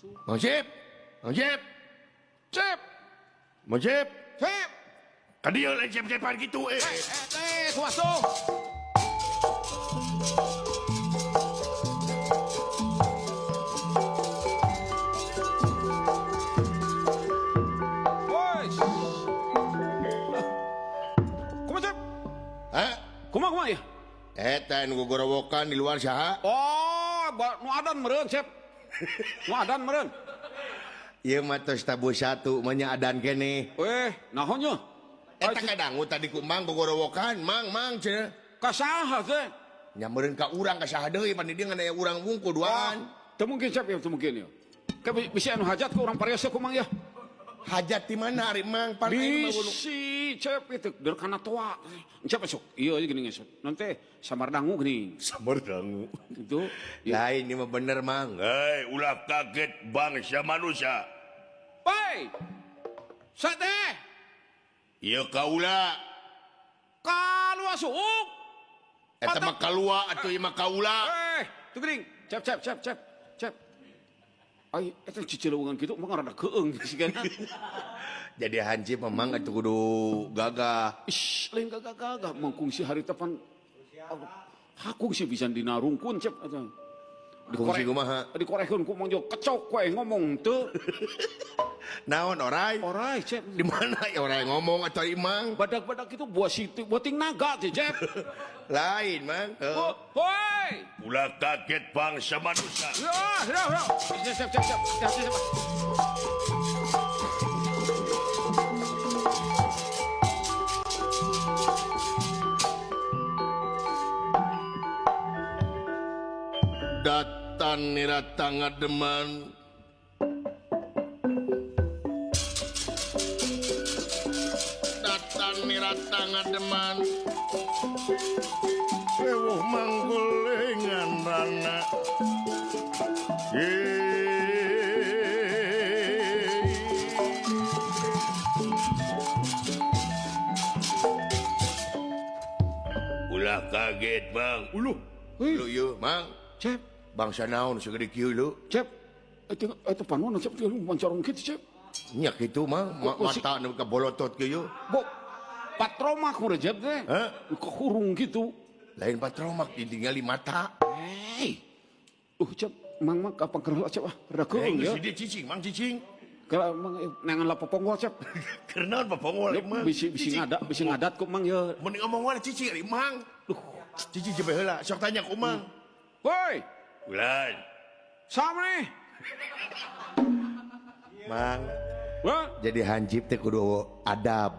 Mang Sip. Mang Sip. Sip. Mang Sip. Sip. Ka dieu lain sip-sipan kitu eh. Kumaha? Kumaha ya? Eta nu gogorowokan di luar saha? Oh, nu adan meureun, Sep. Nu adan meureun. Ieu mah tos tabuh satu mah nya adan keneh. Eh, naon nya? Eta kadangu tadi ku Mang gogorowokan, Mang, Mang cenah. Ka saha teh? Nya meureun ka urang ka saha deui pan di dieu ngan aya urang wungkul duaan. Teu mungkin Sep, ya teu mungkin ya. Ka bisi anu hajat ku urang parios ku Mang ya. Hajat di mana ari Mang? Pan bisi Cep itu dari kana toa. Cep sok iya gini ngesot. Nanti samardangu gini. Samardangu. Gitu. Lain ini mah bener Mang. Hei, ulah kaget bangsa manusia. Woi. Sate. Ieu kaula. Kalua suuk. Eta mah kalua atuh ieu mah kaula. Eh, tuh geuning. Cep cep cep cep. Cep. Ai eta cicileuweungan kitu mah rada keung sigana. Jadi hansip memang atuh kudu gagah. Ish, lain gagah-gagah mangkungsi harita pan hakungsi bisa dina rungkun Cep eta. Kungsi kumaha? Dikorekeun ku Mang Jo kecok we ngomong teu. Naon orai? Orai Cep. Di mana ya orai ngomong atau imang? Badak-badak itu buah situ, buah ting naga teh Cep. Lain Mang. Oh, hoi. Ulah kaget bangsa manusia. Ya, ya, ya. Cep, cep, cep, cep, cep. Datan nirata ngademan Datan nirata ngademan Ewuh manggulengan rana. Ulah kaget Bang. Uluh. Lu ieu Mang. Cep. Bangsa naon segede kieu lu? Cep. Eta panon Cep teu mancarong kitu Cep. Nya kitu Mang, mata nu ka bolotot kieu. Bo. Patromak meureun Cep teh. Heh? Kahurung kitu. Lain patromak ditinggali mata. Hei. Cep, Mang mah kapan keur Cep ah, rada keung ya. Si cicing, Mang cicing. Kalau Mang nangan la popongol Cep. Keur naon popongol Mang? Bisi bisi ngadat, bisi ngadat ku Mang ye. Mun ngomong wae cicing ari Mang. Duh, cicing jepe heula, sok tanya ku Mang. Woi. Ulan. Sama nih. Mang. Wah. Jadi hansip teh kudu adab.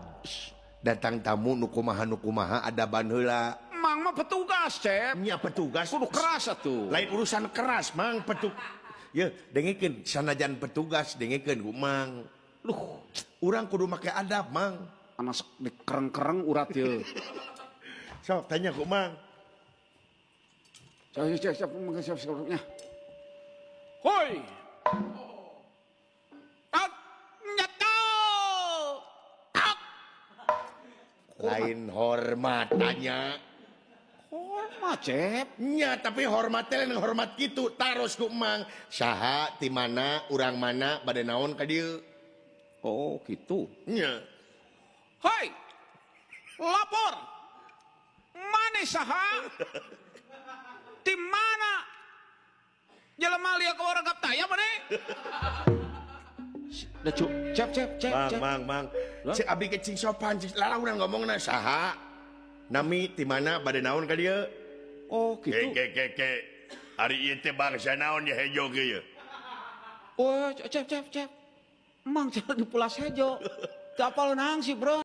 Datang tamu nu kumaha adaban heula. Mang mah petugas, Cep. Nya petugas kudu keras atuh. Lain urusan keras, Mang, petuk. Ye, dengekeun sanajan petugas dengekeun ku Mang. Duh, urang kudu make adab, Mang. Anas dikereng-kereng urat ye. Sok tanya ku Mang. Siap, siap, siap, siap, siap, Hoi. Ak, nyata. Ak. Lain hormat tanya. Hormat, Cep. Nya, tapi hormatnya lain hormat gitu. Taros ku Mang. Saha, ti mana, urang mana, bade naon ka dieu. Oh, gitu. Nya. Hoi. Lapor. Mane saha? Di mana? Jelema lieu ka orang kaptaya mane? Da cuk, cep cep cep. Mang, Mang, Mang. Cek abi ke cing sopan, cing lara urang ngomongna saha? Nami ti mana bade naon ka dieu? Oh, gitu. Ke ke ke. Ari ieu teh bangsa naon ya hejo ge ye? Oh, cep cep cep. Mang di pulas hejo. Teu apal naang sih, Bro.